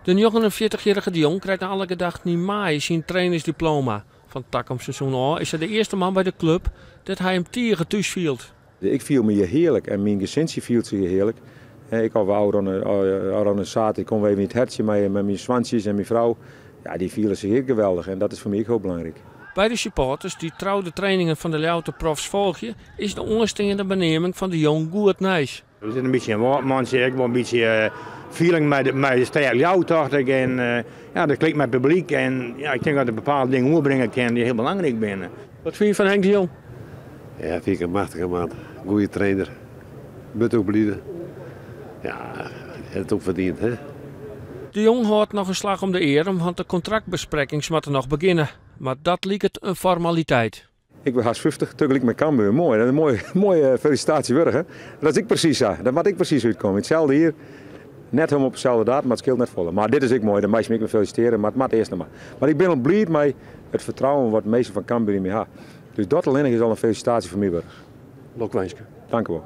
De 49-jierrige De Jong krijt nei alle gedachten yn maaie syn trainersdiploma. Fan takom seizoen ôf is hy de earste man by de klup dêr't hy him tige thús fielt. Ik fiel my hjir hearlik en myn gesintsje fielt sich hjir hearlik. Ik haw ôfrûne saterdei komme we even yn it Hertsje mei myn soantsjes en myn frou. Ja, dy fiele sich ek geweldich en dat is foar my ek hiel belangryk. By de supporters dy't trou de trainingen fan de Ljouwerter profs folgje, is de oansteande beneaming fan De Jong goed nijs. Der sit in bytsje in wâldmantsje, ek wol in bytsje feeling mei de stêd Ljouwert tocht ik. En ja, dat klikt mei it publyk en ja, ik tink dat er bepaalde dingen oerbringe kin dy't hiel belangryk binne. Wat fyn je fan Henk de Jong? Ja, fyn ik in machtige man. Goeie trainer. Moat ook bliuwe. Ja, hat it ook ferdiend, hè? De Jong hâldt noch in slach om de earm, want de kontraktbesprekkings moatte noch begjinne. Mar dat liket in formaliteit. Ik wurd hast 50, tagelyk mei Cambuur. Moai, dat is in moaie, moaie felisitaasje wurdich. Hè? Dat is ek presys sa. Dat moat ek presys útkomme. Itselde jier, net helemaal op deselde datum, mar it skeelt net folle. Mar dit is ek moai, dan meist my ek mei felisitearje, mar it moat earst noch mar. Mar ik bin al bliid mei it fertrouwen wat minsken fan Cambuur yn my ha. Dus dat allinnich is al in felisitaasje foar my wurdich. Lokwinske. Tankewol.